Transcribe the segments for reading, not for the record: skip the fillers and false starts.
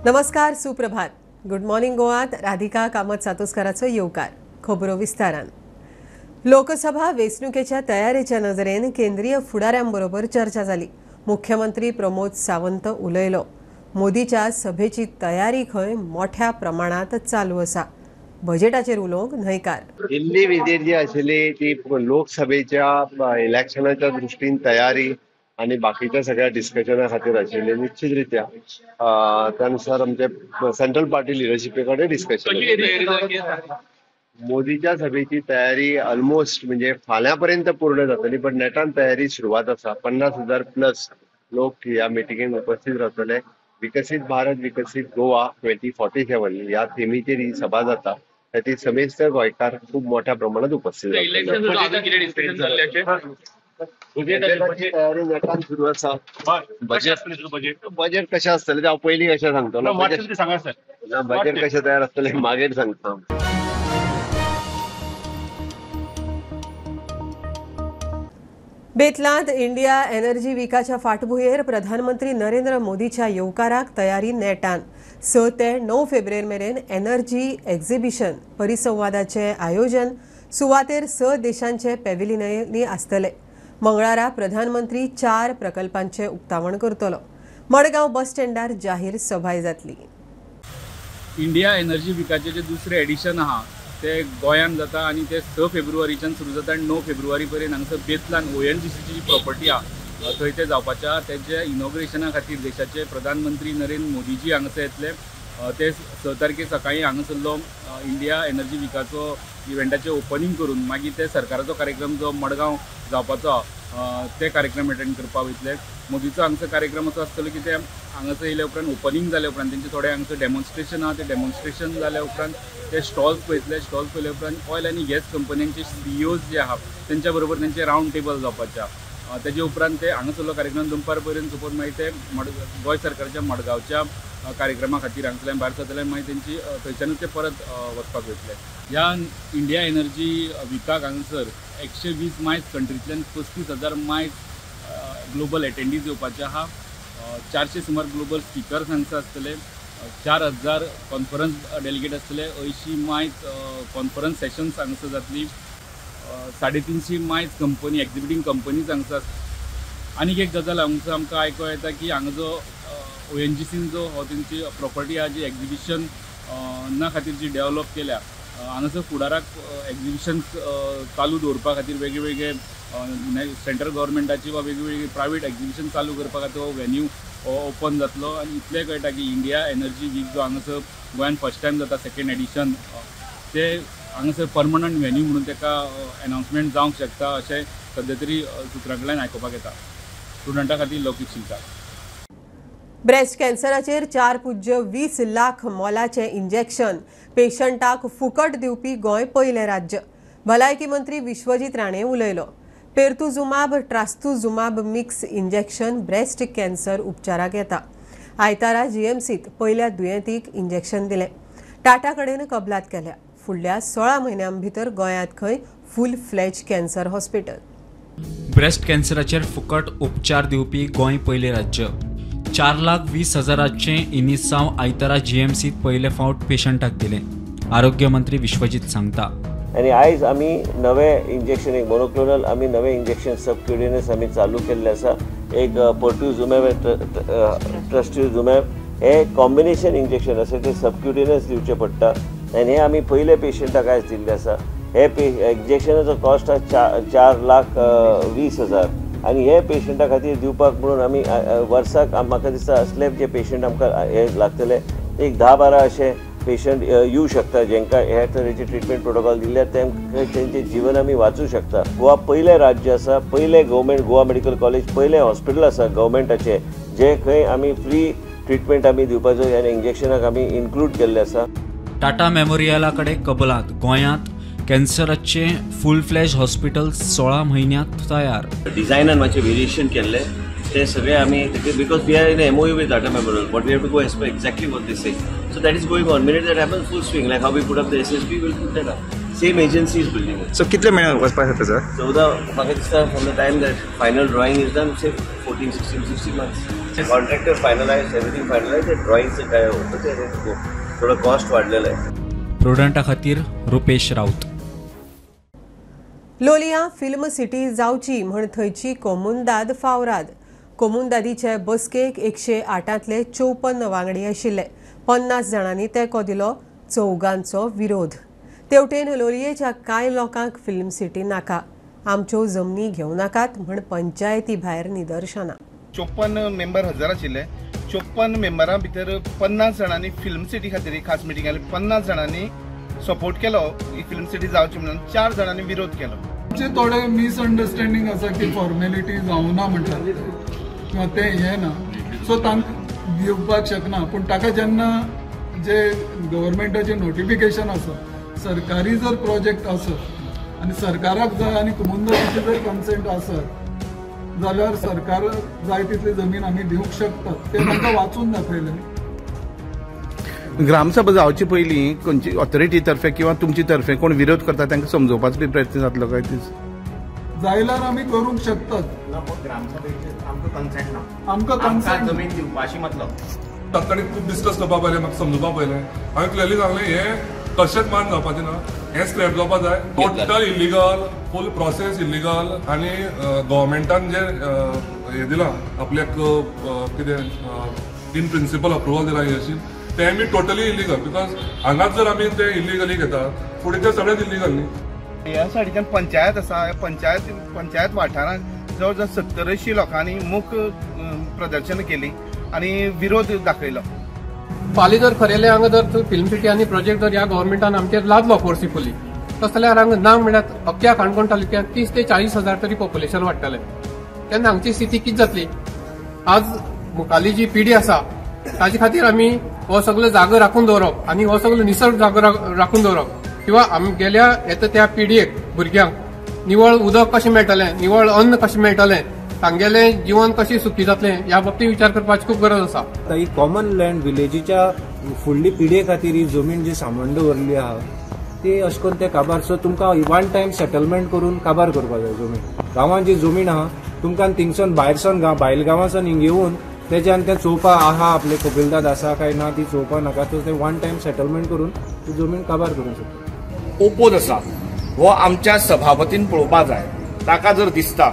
नमस्कार, सुप्रभात. Good morning गोवात Radhika Kamat सातोस्काराचो येवकार. खबरो विस्तारान. लोकसभा वेंचणुकेच्या तयारेच्या नजरेन केंद्रीय फुडाऱ्यांबरोबर चर्चा जाली. मुख्यमंत्री प्रमोद सावंत उलयलो. मोदीच्या सभेची तयारी खंय मोठ्या प्रमाणात चालू आसा. बजेटाचेर उलोवंक न्हयकार. दिल्ली विजेर जी आशिल्ली ती लोकसभेच्या इलेक्शनाच्या दृष्टीन तयारी आणि बाकीच्या सगळ्या डिस्कशना खातीर आशिल्ली. निश्चितरित्या त्यानुसार आमचे सेंट्रल पार्टी लिडरशिपे कडेन डिस्कशन. मोदीच्या सभेची तयारी ऑलमोस्ट म्हणजे फाल्यां पर्यंत पूर्ण जातली, पण नेटान तयारी सुरवात आसा. 50,000 प्लस लोक ह्या मिटिंगेक उपस्थित रावतले. विकसीत भारत विकसीत गोवा 2047 ह्या थिमीचेर ही सभा जाता. खातीर समेस्त गोंयकार खूब मोठ्या प्रमाणात उपस्थित रावतले. तयारी नेटान सुरू आसा. बजेट कशें आसतलें तें हांव पयलीं कशें सांगतलो. बजेट कशें तयार आसतलें मागीर सांगता. बेतलांत इंडिया एनर्जी विकाच्या फाटभुंयेर प्रधानमंत्री नरेंद्र मोदीच्या येवकाराक तयारी नेटान. 6 ते 9 फेब्रुवारी मेरेन एनर्जी एक्झिबिशन परिसंवादाचें आयोजन सुवातेर 6 देशांचे पॅव्हिलियनांनी आसतले. मंगळारा प्रधानमंत्री 4 प्रकल्पांचें उक्तावण करतलो. मडगांव बस स्टँडार जाहीर सभाय जातली. इंडिया एनर्जी विकाचें जे दुसरें एडिशन आहा ते गोंयांत जाता आनी ते 6 फेब्रुवारीच्यान सुरू जाता आनी 9 फेब्रुवारी पर्यंत हांगासर बेतलान ONGCची जी प्रॉपर्टी आहा थंय ते जावपाचे आहा. तेजे इनॉग्रेशना खातीर देशाचे प्रधानमंत्री नरेंद्र मोदीजी हांगासर येतले. ते 6 तारखे सकाळीं हांगासरलो इंडिया एनर्जी विकाचो इव्हेंटाचें ओपनींग करून मागीर ते सरकाराचो कार्यक्रम जो मडगांव जावपाचो आहा ते कार्यक्रम एटेंड करपाक वयतले. मोदीचो हांगसर कार्यक्रम असो आसतलो की ते हांगासर येयल्या उपरांत ओपनींग जाल्या उपरांत तेंचे थोडे हांगसर डेमॉन्स्ट्रेशन आहा, ते डेमॉन्स्ट्रेशन जाल्या उपरांत ते स्टॉल्स पळयतले. स्टॉल्स पळयल्या उपरांत ऑयल आनी गॅस कंपन्यांचे CEOs जे आहा तेंच्या बरोबर तेंचे रावंड टेबल जावपाचे आहा. तेजे उपरांत ते हांगासरलो कार्यक्रम दनपार पर्यंत सोंपोवन मागीर ते गोंय सरकारच्या मडगांवच्या कार्यक्रमा खातीर हांगसरल्यान भायर सरतले. मागीर तेंची थंयच्यानूच ते परत वचपाक वयतले. ह्या इंडिया एनर्जी विकाक हांगासर 120 मायल्स कंट्रींतल्यान 35,000 मायल्स ग्लोबल एटेंडीज येवपाचे आहा. 400 सुमार ग्लोबल स्पिकर्स हांगसर आसतले. 4,000 कॉन्फरन्स डेलिगेट आसतले. 80 मायल्स कॉन्फरन्स सेशन्स हांगसर जातली. 350 मायल्स कंपनी एक्झिबिटींग कंपनीज हांगसर. आनीक एक गजाल हांगसर आमकां आयको येता की हांगा जो ONGCन जो हो तेंची प्रॉपर्टी आहा जी एक्झिबिशन ना खातीर जी डेवलप केल्या हांगासर फुडाराक एक्झिबिशन्स चालू दवरपा खातीर वेगळे वेगळे सेंट्रल गव्हर्मेंटाची वा वेगळी प्रायवेट एक्झिबिशन चालू करपा खातीर हो व्हेन्यू ओपन जातलो. आनी इतलें कळटा की इंडिया एनर्जी वीक जो हांगासर गोंयान फर्स्ट टायम जाता सेकेंड एडिशन ते हांगासर परमनंट व्हेन्यू म्हणून ताका एनावन्समेंट जावंक शकता अशें सद्या तरी सुत्रां कडल्यान आयकुपाक येता. स्टुडंटा खातीर लौकीक शिकता. ब्रेस्ट कॅन्सराचेर 4.20 लाख मोलाचें इंजेक्शन पेशंटाक फुकट दिवपी गोंय पयलें राज्य. भलायकी मंत्री विश्वजीत राणे उलयलो. Pertuzumab trastuzumab mix injection breast cancer उपचाराक येता. आयतारा GMCत पयल्या दुयेंतीक इंजेक्शन दिलें. टाटा कडेन कबलात केल्या. फुडल्या 16 म्हयन्यां भितर गोंयांत खंय full fledge cancer hospital. Breast कॅन्सराचेर फुकट उपचार दिवपी गोंय पयलें राज्य. 4,20,000 इनिसांव आयतारा GMCत पयले फावट पेशंटाक दिलें. आरोग्य मंत्री विश्वजीत सांगता. आनी आयज आमी नवें इंजेक्शन एक मोनोक्लोनल आमी नवें इंजेक्शन सबक्युटेनियस आमी चालू केल्लें आसा. एक पर्टुजुमॅब ट्रस्टुजुमॅब हे कॉम्बिनेशन इंजेक्शन आसा तें सबक्युटेनियस दिवचें पडटा आनी हें आमी पयले पेशंटाक आयज दिल्लें आसा. हे इंजेक्शनाचो कॉस्ट आसा 4,20,000 आनी हे पेशंटा खातीर दिवपाक म्हणून आमी वर्साक म्हाका दिसता असले जे पेशंट आमकां हे लागतले एक 10-12 अशे पेशंट येवं शकता जेंकां ह्या तरेचे ट्रिटमेंट प्रोटोकॉल दिल्यार तेमकां तेंचें जीवन आमी वाचूं शकता. गोवा पयलें राज्य आसा, पयलें गव्हर्मेंट गोवा मेडिकल कॉलेज पयलें हॉस्पिटल आसा गव्हर्मेंटाचें जे खंय आमी फ्री ट्रिटमेंट आमी दिवपाचो आनी इंजेक्शनाक आमी इन्क्लूड केल्लें आसा. टाटा मेमोरियला कडेन कबलात. गोंयांत कॅन्सराचें फूल फ्लॅज हॉस्पिटल 16 म्हयन्यांत तयार. डिझायनान मातशें वेरिएशन केल्लें ते सगळे आमी because we are in MOU with Tata Memorial but we have to go as per exactly what they say. So that is going on. Minute that happens full swing like how we put up the SSB will put that up. Same agency is building. So कितले महिने वचपाक शकता sir? 14 म्हाका दिसता from the time that final drawing is done, say 14, 16, 16 months. Contractor finalise, everything finalise, ते ड्रॉइंगचं काय होतं ते थोडं कॉस्ट वाढलेलं आहे. प्रुडंटा खातीर रुपेश राऊत. लोलिया फिल्म सिटी जावची म्हण थंयची कोमुंदाद फावराद. कोमुंदादीचे बसकेक 108तले 54 वांगडी आशिल्ले. 50 जाणांनी तेंको दिलो, 4 विरोध. तेवटेन लोलयेच्या कांय लोकांक फिल्म सिटी नाका, आमच्यो जमनी घेवं नाकात म्हण पंचायती भायर निदर्शनां. 54 मेंबर हजर आशिल्ले. 54 मेंबरां भितर 50 जाणांनी फिल्म सिटी खातीर खास मिटींग आनी 50 जाणांनी सपोर्ट केलो फिल्म सिटी जावची म्हणून, 4 जाणांनी विरोध केलो. आमचे थोडे मिसअंडरस्टँडींग आसा की फॉर्मेलिटी जावना म्हणटात किंवा ते हें ना, सो तांकां दिवपाक शकना. पूण ताका जेन्ना जे गव्हर्मेंटाचें नोटिफिकेशन आसा, सरकारी जर प्रोजेक्ट आसत आनी सरकाराक जाय आनी कोमुंदादीचें जर कन्सेंट आसत जाल्यार सरकार जाय तितली जमीन आमी दिवंक शकतात. ते तांकां वाचून दाखयलें. ग्रामसभा जावचे पयलीं खंयची ऑथॉरिटी तर्फे किंवा तुमचे तर्फे कोण विरोध करता तांकां समजोवपाचो बी प्रयत्न जातलो काय? जायल्यार आमी करूंक शकतात. आमकां कन्सेंट ना, आमकां कन्सेंट जमीन दिवपाची मतलब तांणी खूब डिस्कस करपा पयलें, म्हाका समजोवपा पयलें. हांवें क्लियरली सांगलें हें कशेंच मान जावपाचें ना, हें स्क्रॅप जावपा जाय. Total illegal, full process illegal. आनी गव्हर्मेंटान जें हें दिलां आपल्याक कितें इन प्रिंसिपल अप्रुवल दिलां हें तें बी टोटली इलिगल. Because हांगाच जर आमी तें इलिगली घेता फुडें तें सगळेंच इलिगल न्ही. ह्या सायडीच्यान पंचायत आसा, पंचायत वाठारांत जवळ जवळ 70 लोकांनी मूक प्रदर्शन केली आनी विरोध दाखयलो. फाल्यां जर खरेलें हांगा जर फिल्म सिटी आनी प्रोजेक्ट जर ह्या गव्हर्मेंटान आमचेर लादलो फोर्सिफुली, तस जाल्यार हांगा ना म्हळ्यार अख्ख्या काणकोण तालुक्यांत 30 ते 40 हजार तरी पॉप्युलेशन वाडटलें. तेन्ना हांगची स्थिती कितें जातली? आज मुखाली जी पिढी आसा ताजे खातीर आमी हो सगळो जागो राखून दवरप आनी हो सगळो निसर्ग जागो राखून दवरप किंवा आमी गेल्या येता त्या पिढयेक भुरग्यांक निवळ उदक कशें मेळटलें, निवळ अन्न कशें मेळटलें, तांगेलें जीवन कशें सुखी जातलें ह्या बाबतींत विचार करपाची खूब गरज आसा. आतां ही कॉमन लँड विलेजीच्या फुडली पिढये खातीर ही जमीन जी सांबाळून दवरली आहा ती अशें करून ते काबार. सो तुमकां वन टायम सेटलमेंट करून काबार करपाक जाय जमीन. गांवांत जी जमीन आहा तुमकां थिंगसून भायरसून भायल गांवांसून हिंग येवन तेज्यान तें चोवपा आहा आपले कपिलदाद आसा काय ना ती चोवपा नाका. तर ते वन टायम सेटलमेंट करून ती जमीन काबार करूंक शकता. ओपोज आसा हो आमच्या सभापतीन पळोवपा जाय. ताका जर दिसता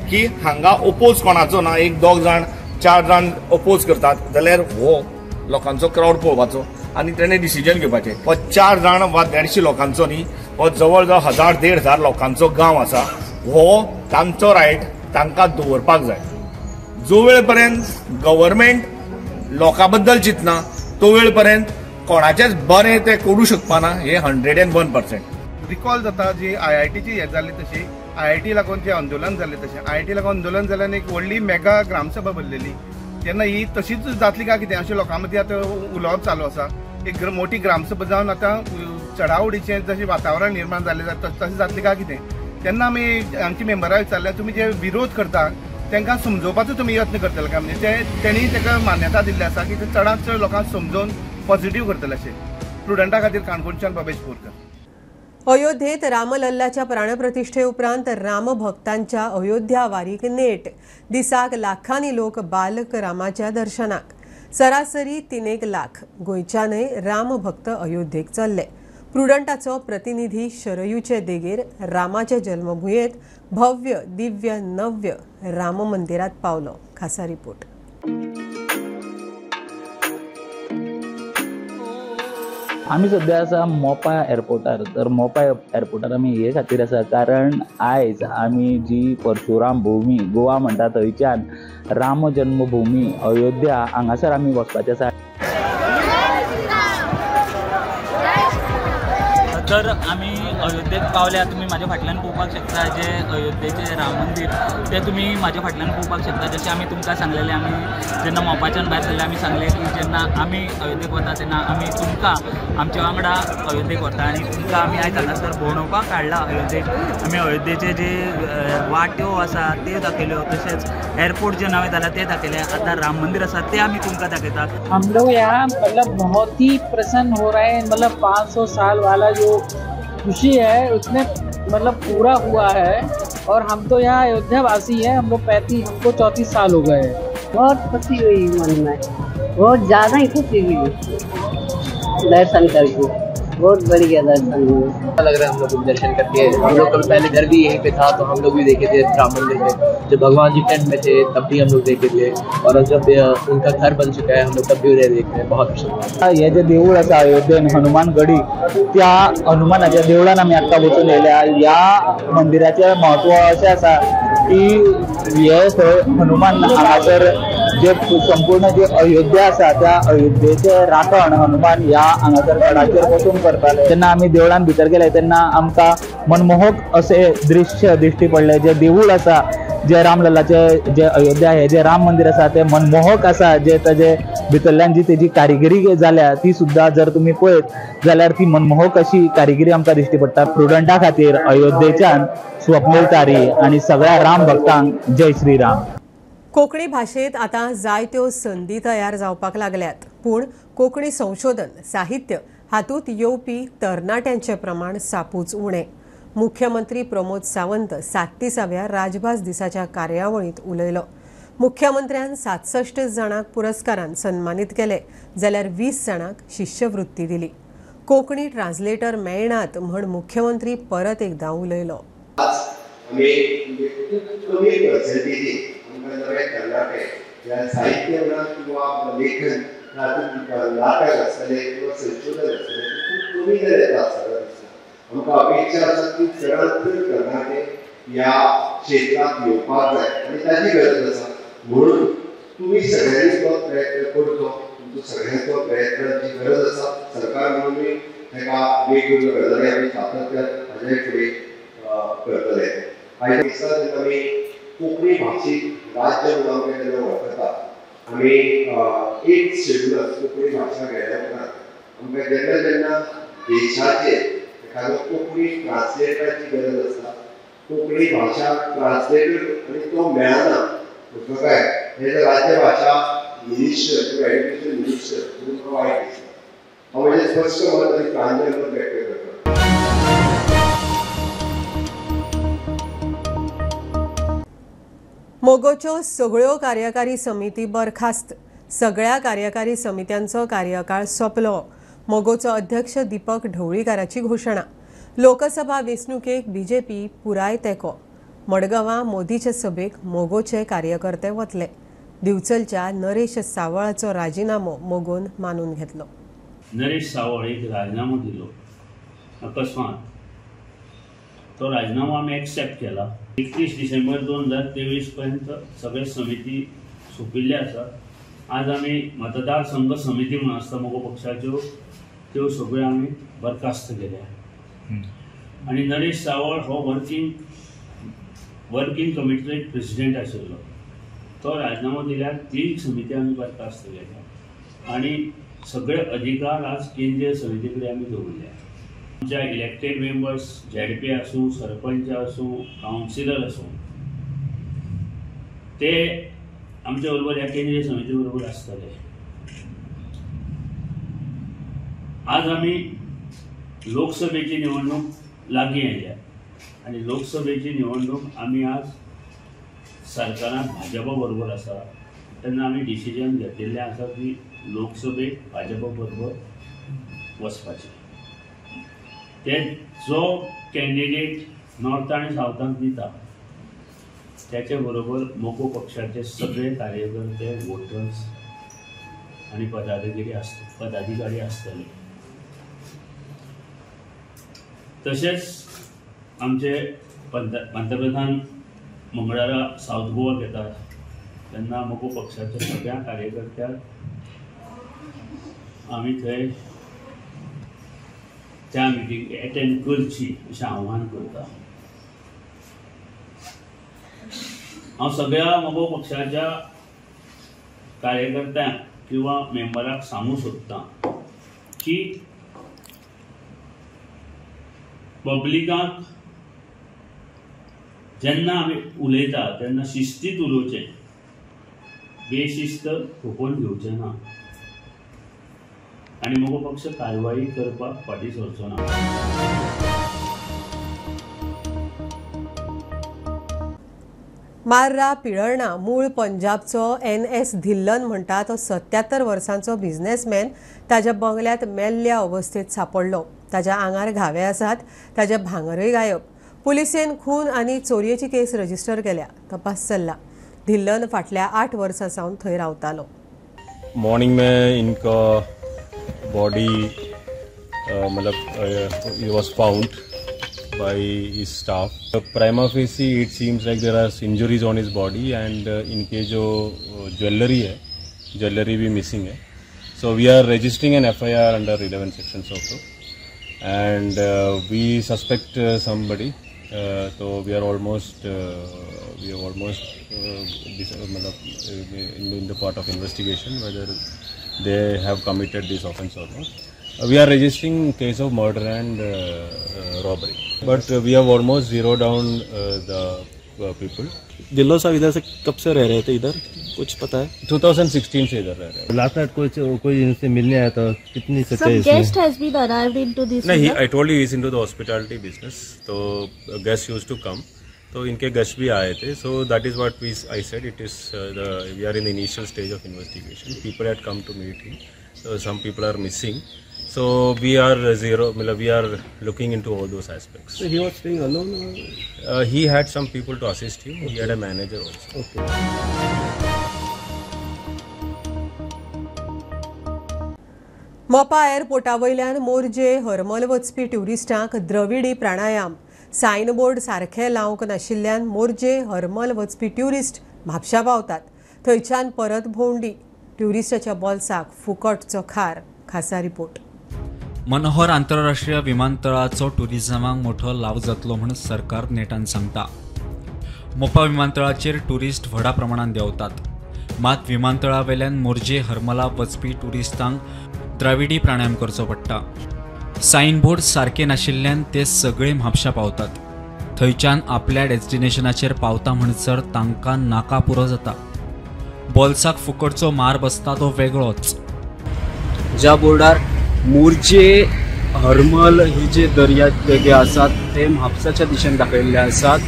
की हांगा ओपोज कोणाचो ना, एक 2 जाण 4 जाण ओपोज करतात जाल्यार हो लोकांचो क्रावड पळोवपाचो आनी तेणें डिसिजन घेवपाचें. हो 4 जाण वा 150 लोकांचो न्ही, हो जवळ जवळ 1000 1500 लोकांचो गांव आसा. हो तांचो रायट तांकां दवरपाक जाय. जो वेळ पर्यंत गव्हर्मेंट लोकां बद्दल चिंतना तो वेळ पर्यंत कोणाचेच बरें तें करूं शकपाना. हे 101%. रिकॉल जाता जी आयआयटीची हें जाली तशी आयआयटी लागून जें आंदोलन जालें तशें आयआयटी लागून आंदोलन जाल्यान एक व्हडली मेगा ग्रामसभा भरलेली. तेन्ना ही तशीच जातली काय कितें अशें लोकां मदीं आतां उलोवप चालू आसा. एक मोठी ग्रामसभा जावन आतां चढाओडीचें जशें वातावरण निर्माण जालें तशें जातलें काय कितें. तेन्ना आमी आमची मेंबरां विचारल्या तुमी जे विरोध करता तांकां समजोवपाचो तुमी यत्न करतले काय, म्हणजे ते तेणी ताका मान्यता दिल्ली आसा की ते चडांत चड लोकांक समजोवन पॉझिटिव्ह करतले अशें. प्रुडंटा खातीर काणकोणच्यान भवेश बोरकर. अयोध्येत रामलल्लाच्या प्राणप्रतिष्ठे उपरांत रामभक्तांच्या अयोध्या वारीक नेट. दिसाक लाखांनी लोक बालक रामाच्या दर्शनाक. सरासरी 3 लाख गोंयच्यानय रामभक्त अयोध्येक चल्ले. प्रुडंटाचो प्रतिनिधी शरयूचे देगेर रामाचे जन्मभुंयेत भव्य दिव्य नव्य राम मंदिरात पावलो. खासा रिपोर्ट. आमी सद्या आसा मोपा एअरपोर्टार. तर मोपा एअरपोर्टार आमी हे खातीर आसा कारण आयज आमी जी परशुराम भूमी गोवा म्हणटा थंयच्यान राम जन्मभूमी अयोध्या हांगासर आमी वचपाचें आसा. तर आमी अयोध्येक पावल्या. तुमी म्हाज्या फाटल्यान पळोवपाक शकता जे अयोध्येचें राम मंदीर तें तुमी म्हाज्या फाटल्यान पळोवपाक शकता. जशें आमी तुमकां सांगलेलें, आमी जेन्ना मोपाच्यान भायर सरले आमी सांगलें की जेन्ना आमी अयोध्येक वता तेन्ना आमी तुमकां आमच्या वांगडा अयोध्येक व्हरता आनी तुमकां आमी आयज हांगासर भोंवडावपाक हाडला अयोध्येक. आमी अयोध्येचे जे वाट्यो आसा त्यो दाखयल्यो, तशेंच एअरपोर्ट जे नवें जालां तें दाखयलें, आतां राम मंदीर आसा तें आमी तुमकां दाखयतात. हम लोग यहाँ मतलब बहुत ही प्रसन्न हो रहे हैं. मतलब 500 साल वाला जो खुशी है उसमें मतलब पूरा हुआ है। और हम तो यहाँ अयोध्या वासी हैं, हम लोग 35, हमको 34 साल हो गए हैं। बहुत खुशी हुई मन में, बहुत ज़्यादा ही खुशी हुई दर्शन करके, बहुत बढ़िया दर्शन हुए। अच्छा लग रहा है हम लोग को दर्शन करके। हम लोग कभी पहले घर भी यहीं पे था तो हम लोग भी देखे थे राम मंदिर में, जब भगवान जी टेंट में थे तब भी हम लोग देखे थे, और जब उनका घर बन चुका है हम लोग तब भी उन्हें देख रहे हैं, बहुत अच्छा। हे जे देवूळ आसा अयोध्येन हनुमान गडी, त्या हनुमानाच्या देवळान आमी आत्तां वचून येयल्या। ह्या मंदिराचें म्हत्व अशें आसा की हे थंय हनुमान हांगासर जे संपूर्ण जे अयोध्या आसा त्या अयोध्येचे राखण हनुमान ह्या हांगासर गडाचेर बसून करताले। जेन्ना आमी देवळान भितर गेले तेन्ना आमकां मनमोहक अशें दृश्य दिश्टी पडलें। जे देवूळ आसा, जे रामलल्लाचे जे अयोध्या हे जे राम मंदिर आसा ते मनमोहक आसा, जे ताजे भितरल्यान जी तेजी कारिगिरी जाल्या ती सुद्दां जर तुमी पळयत जाल्यार ती मनमोहक अशी कारिगिरी आमकां दिश्टी पडटा। प्रुडंटा खातीर अयोध्येच्यान स्वप्नील तारी आनी सगळ्या राम भक्तांक जय श्री राम। कोंकणी भाशेंत आतां जायत्यो संदी तयार जावपाक लागल्यात, पूण कोंकणी संशोधन साहित्य हातूंत येवपी तरणाट्यांचें प्रमाण सापूच उणें। मुख्यमंत्री प्रमोद सावंत 37व्या राजभास दिसाच्या कार्यावळींत उलयलो। मुख्यमंत्र्यान 67 जाणांक पुरस्कारान सन्मानीत केले जाल्यार 20 जाणांक शिष्यवृत्ती दिली। कोंकणी ट्रान्सलेटर मेळनात म्हण मुख्यमंत्री परत एकदां उलयलो। साहित्य म्हणा किंवा लेखन नाटक आसतलें किंवा संशोधन आसतलें खूब कमी जर येता आसतना दिसता। आमकां अपेक्षा आसा की चडांत चड तरणाटे ह्या क्षेत्रांत येवपाक जाय आनी ताची गरज आसा, म्हणून तुमी सगळ्यांनी तो प्रयत्न करचो, तुमचो सगळ्यांचो प्रयत्नाची गरज आसा। सरकार म्हणून ताका वेगवेगळ्यो गजाली आमी सातत्यान हाजे फुडें करतले। आयज दिसता तेन्ना आमी कोंकणी भाशीक राज्य म्हणून आमकां जेन्ना वळखता, आमी एक शेड्युलांत कोंकणी भाशा गेल्या उपरांत आमकां जेन्ना जेन्ना देशाचेर एखादो कोंकणी ट्रान्सलेटराची गरज आसता, कोंकणी भाशा ट्रान्सलेटर आनी तो मेळना म्हणटलो काय हे जर राज्यभाशा मिनिस्टर किंवा एड्युकेशन मिनिस्टर म्हणून म्हाका वायट दिसता। हांव म्हजें स्पश्ट मत आनी प्रांजळ मत व्यक्त करता। मोगोच्यो सगळ्यो कार्यकारी समिती बरखास्त, सगळ्या कार्यकारी समित्यांचो कार्यकाळ सोंपलो। मोगोचो अध्यक्ष दीपक ढवळीकाराची घोशणा। लोकसभा वेंचणुकेक बीजेपी पुराय तेंको। मडगांवां मोदीचे सभेक मोगोचे कार्यकर्ते वतले। दिवचलच्या नरेश सावळाचो राजिनामो मोगोन मानून घेतलो। नरेश सावळ एक राजिनामो दिलो अकस्मात, तो राजिनामो आमी एक्सेप्ट केला। 31 डिसेंबर 2023 पर्यंत सगळे समिती सोंपिल्ले आसा। आज आमी मतदारसंघ समिती म्हणून आसता मगो पक्षाच्यो, त्यो सगळ्यो आमी बरखास्त केल्या। आनी नरेश सावळ हो वर्किंग कमिटीचो एक प्रेसिडेंट आशिल्लो, तो राजिनामो दिल्यार 3 समिती आमी बरखास्त केल्या आनी सगळे अधिकार आज केंद्रीय समिती कडेन आमी दवरल्या। आमच्या इलेक्टेड मेंबर्स झेडपी आसूं, सरपंच आसूं, कावन्सिलर आसूं, ते आमच्या बरोबर ह्या केंद्रीय समिती बरोबर आसतले। आज आमी लोकसभेची निवडणूक लागीं आयल्या आनी लोकसभेची निवडणूक आमी आज सरकारांत भाजपा बरोबर आसा तेन्ना आमी डिसिजन घेतिल्लें आसा की लोकसभेक भाजपा बरोबर वचपाचें। ते जो कॅन्डिडेट नॉर्थ आनी सावथांत दिता त्याचे बरोबर मगो पक्षाचे सगळे कार्यकर्ते, वोटर्स आनी पदाधिकारी आसतले। तशेंच आमचे पंतप्रधान मंगळारा सावथ गोवाक येतात तेन्ना मगो पक्षाच्या सगळ्या कार्यकर्त्यांक आमी थंय त्या मिटींग एटेंड करची अशें आव्हान करता। हांव सगळ्या मगो पक्षाच्या कार्यकर्त्यांक किंवा मेंबराक सांगूंक सोदतां की पब्लिकाक जेन्ना आमी उलयता तेन्ना शिस्तीत उलोवचें, बेशिस्त थोपोवन घेवचें ना आनी मगो पक्ष कारवाई करपाक फाटीं सरचो ना। मार्रा पिळर्णा मूळ पंजाबचो एन.एस. धिल्लन म्हणटा तो 77 वर्सांचो बिझनेसमॅन ताज्या बंगल्यात मेल्ल्या अवस्थेत सापडलो. ताज्या आंगार घावे आसात, ताज्या भांगरूय गायब. पुलिसेन खून आनी चोरयेची केस रजिस्टर केल्या. तपास चल्ला. धिल्लन फाटल्या 8 वर्सां सावन थंय रावतालो. मॉर्निंग में इनका बॉडी मतलब was found by his staff. Prima facie it seems like there are injuries on his body and इनके जो ज्वेलरी है, ज्वेलरी भी मिसिंग है. So we are registering an FIR under 11 sections also and we suspect somebody. तो we are almost मतलब in the part of investigation whether they have committed this offence or not. We are registering case of murder and robbery, but we have almost zeroed down the people. Dhillon साहब इधर से कब से रह रहे थे इधर, कुछ पता है? 2016 से इधर रह रहे हैं. लास्ट नाइट कोई इनसे मिलने आया था, कितनी सच्चाई इसमें? Guest has been arrived into this. नहीं, I told you he is into the hospitality business, तो गेस्ट यूज्ड टू कम, तो इनके गेस्ट भी आए थे. So that is what we I said it is the we are in the initial stage of investigation. People had come to meet him, so some people are missing. So we are zero, we are looking into all those aspects. So he was staying alone? Or? He had some people to assist him. Okay. He had a manager also. Okay. Mopa एअरपोर्टा वयल्यान मोरजे हरमल वचपी ट्युरिस्टांक द्रविडी प्राणायाम sign board सारखे लावंक नाशिल्ल्यान मोरजे हरमल वचपी tourist म्हापशा पावतात. थंयच्यान परत भोंवडी. ट्युरिस्टाच्या बोल्साक फुकटचो खार. खासा रिपोर्ट. मनोहर आंतरराष्ट्रीय विमानतळाचो ट्युरिझमाक मोठो लाव जातलो म्हूण सरकार नेटान सांगता. मोपा विमानतळाचेर ट्युरिस्ट व्हडा प्रमाणान देंवतात. मात विमानतळा वेल्यान मोरजे हरमला वचपी ट्युरिस्टांक द्राविडी प्राणायाम करचो पडटा. सायन बोर्ड सारके नाशिल्ल्यान ते सगळे म्हापशा पावतात. थंयच्यान आपल्या डेस्टिनेशनाचेर पावता म्हणसर तांकां नाका पुरो जाता. बोल्साक फुकटचो मार बसता तो वेगळोच. ज्या बोर्डार मोरजे हरमल ही जे दर्यादेगे आसात ते म्हापसाच्या दिशेन दाखयल्ले आसात.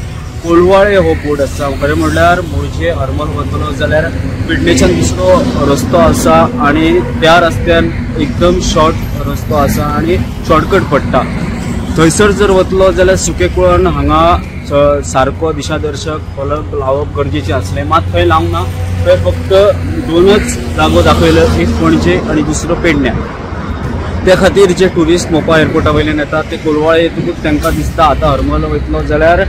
कोलवाळे हो बोर्ड आसा. खरें म्हणल्यार मोरजे हरमल वतलो जाल्यार पेडणेच्यान दुसरो रस्तो आसा आनी त्या रस्त्यान एकदम शॉर्ट रस्तो आसा आनी शॉर्टकट पडटा. थंयसर जर वतलो जाल्यार सुकेकुळण हांगा सारको दिशादर्शक फलक लावप गरजेचें आसलें, मात थंय लावंक ना. थंय फक्त दोनच जागो दाखयल्यो, एक पणजे आनी दुसरो पेडण्या. त्या खातीर जे ट्युरिस्ट मोपा एअरपोर्टा वयल्यान येतात ते कोलवाळे येतकूच तांकां दिसता आतां हरमल वयतलो जाल्यार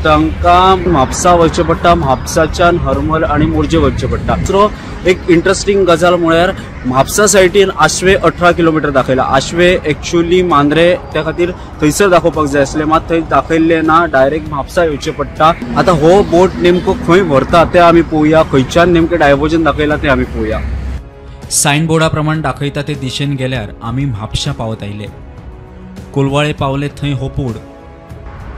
तांकां म्हापसा वचचें पडटा, म्हापसाच्यान हरमल आनी मोरजे वचचें पडटा. दुसरो एक इंट्रस्टिंग गजाल म्हळ्यार म्हापसा सायडीन आश्वे 18 किलोमिटर दाखयला. आश्वे एक्चुअली मांद्रे, त्या खातीर थंयसर दाखोवपाक जाय आसलें, मात थंय दाखयल्लें ना, डायरेक्ट म्हापसा येवचें पडटा. आतां हो बोट नेमको खंय व्हरता तें आमी पळोवया, खंयच्यान नेमकें डायवर्जन दाखयलां तें आमी पळोवया. सायन बोर्डा प्रमाण दाखयता ते दिशेन गेल्यार आमी म्हापशा पावत आयले. कोलवाळे पावले थंय हो बोर्ड.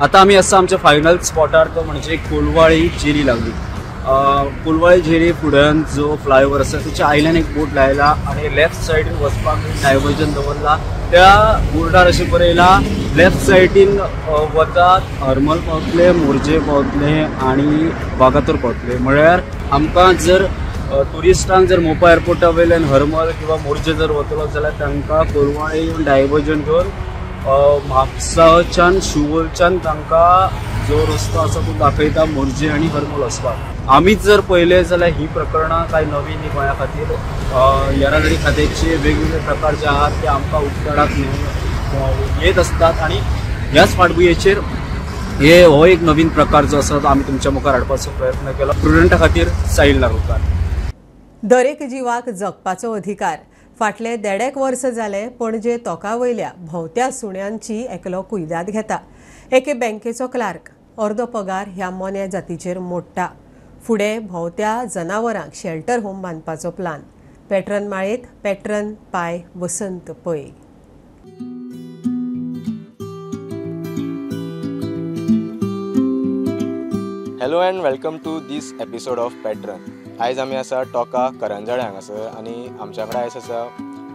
आतां आमी आसा आमच्या फायनल स्पॉटार, तो म्हणजे कोलवाळी झेरी लागली. कोलवाळी झेरी फुड्यान जो फ्लायओवर आसा तेच्या आयल्यान एक बोर्ड लायला आनी लेफ्ट सायडीन वचपाक डायवर्जन दवरला. त्या बोर्डार अशें बरयलां लेफ्ट सायडीन वतात हरमल पावतले, मोरजे पावतले आनी वागातोर पावतले. म्हळ्यार आमकां जर ट्युरिस्टांक जर मोपा एअरपोर्टा वयल्यान हरमल किंवा मोरजे जर वतलो जाल्यार तांकां कोलवाळे येवन डायवर्जन घेवन म्हापसाच्यान शिवोलच्यान तांकां जो रस्तो आसा तो दाखयता मोरजे आनी हरमल वचपाक. आमीच जर पळयलें जाल्यार ही प्रकरणां कांय नवीन न्ही गोंया खातीर. येरादारी खात्याचे वेगवेगळे प्रकार जे आहात ते आमकां उक्ताडाक येत आसतात आनी ह्याच फाटभुंयेचेर हे हो एक नवीन प्रकार जो आसा तो आमी तुमच्या मुखार हाडपाचो प्रयत्न केला. प्रुडंटा खातीर साहिल नागुरकार. दरेक जिवाक जगपाचो अधिकार. फाटले 1.5 वर्स जाले पणजे तोका वयल्या भोंवत्या सुण्यांची एकलो कुयदाद घेता. एके बँकेचो क्लार्क अर्दो पगार ह्या मोन्या जातीचेर मोडटा. फुडें भोंवत्या जनावरांक शेल्टर होम बांदपाचो प्लान. पॅट्रन माळेत पॅट्रन पाय Vasant Pai. Hello and welcome to this episode of Patron. आयज आमी आसा टोका करंजाळे हांगासर आनी आमच्या कडेन आयज आसा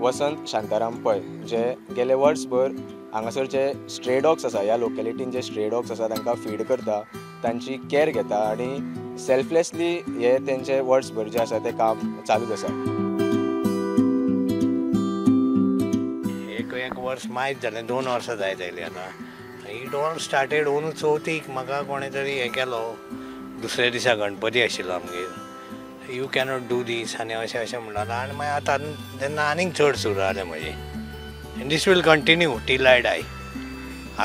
वसंत शांताराम पै, जे गेले वर्सभर हांगासर जे स्ट्रे डॉग्स आसा, ह्या लोकेलिटीन जे स्ट्रे डॉग्स आसा तांकां फीड करता, तांची कॅर घेता आनी सेल्फलेसली हे तेंचे वर्सभर जें आसा तें काम चालूच आसा. एक एक वर्स मायज जालें, 2 वर्सां जायत आयलीं आतां. It all started अंदू चवथीक म्हाका कोणें तरी हें केलो. दुसऱ्या दिसा गणपती आशिल्लो आमगेर. You cannot do दीस आनी अशें अशें म्हणटालो. आनी मागीर आतां तेन्ना आनीक चड सुरू जालें म्हजें. And this will continue till I die.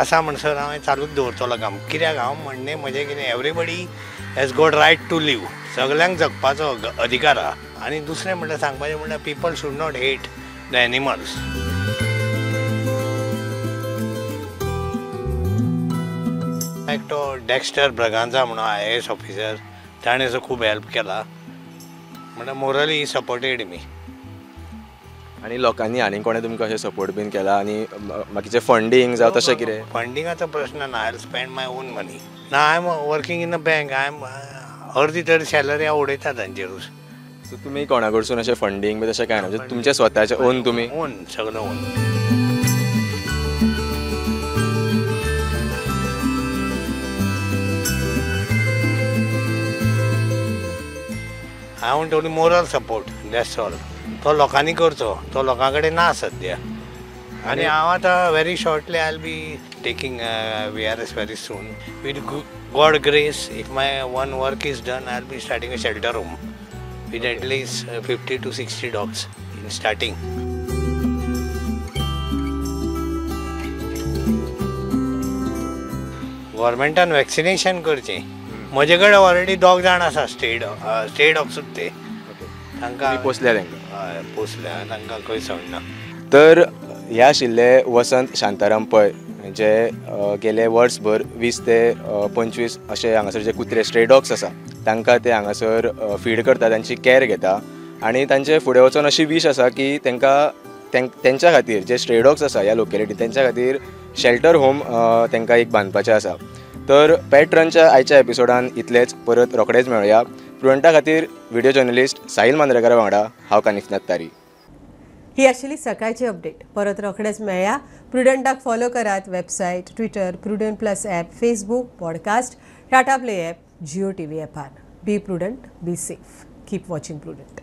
आसा म्हणसर हांव चालूच दवरतलो काम. कित्याक हांव म्हणणें म्हजें कितें, everybody has got right to live. सगल्यांक जगपाचो अधिकार आहा. आनी दुसरें म्हणल्यार सांगपाचें म्हणल्यार people should not hate the animals. एकटो डेक्स्टर ब्रगांजा म्हणून IAS officer, ताणें असो खूब हेल्प केला. म्हणल्यार मोरली ही सपोर्टेड मी. आनी लोकांनी आनी कोणें तुमकां अशें सपोर्ट बीन केला आनी बाकीचें फंडींग जावं तशें कितें? फंडिंगाचो प्रश्न ना. I spend my own money. ना, I am working in a bank. I am अर्दी तरी सॅलरी हांव उडयता तांचेरूच. सो तुमी कोणा कडसून अशें फंडींग बी तशें कांय ना, म्हणजे तुमचें स्वताचें ओन तुमी? ओन, सगळें own. I want only moral support, that's all. तो लोकांनी करचो, तो लोकां कडेन ना सद्या. आनी हांव आतां very shortly I will be taking VRS very soon. With God grace, if my one work is done, I will be starting a shelter home with at least 50 to 60 dogs in starting. गव्हर्मेंटान vaccination करचें. म्हजे कडेन already 2 जाण आसा stay डॉग्सूच ते. तांकां पोसल्या, तांकां हय पोसल्या, तांकां खंय सोडना. तर हे आशिल्ले वसंत शांताराम पै, जे गेले वर्सभर 20 ते 25 अशे हांगासर जे कुत्रे स्ट्रे डॉग्स आसा तांकां ते हांगासर फीड करता, तांची कॅर घेता. आनी तांचे फुडें वचून अशी वीश आसा की तांकां तेंच्या खातीर जे स्ट्रे डॉग्स आसा ह्या लोकेलिटी तेंच्या खातीर शेल्टर होम तांकां एक बांदपाचें आसा. तर पॅट्रनच्या आयच्या एपिसोडान इतलेंच. परत रोखडेच मेळया. प्रुडंटा खातीर व्हिडिओ जर्नलिस्ट साहिल मांद्रेकरा वांगडा हांव कानिफनाथ तारी. ही आशिल्ली सकाळची अपडेट. परत रोखडेच मेळया. प्रुडंटाक फॉलो करात website, Twitter, Prudent plus app, Facebook, podcast, Tata play app, Jio TV ॲपार. Be prudent, be safe, keep watching Prudent.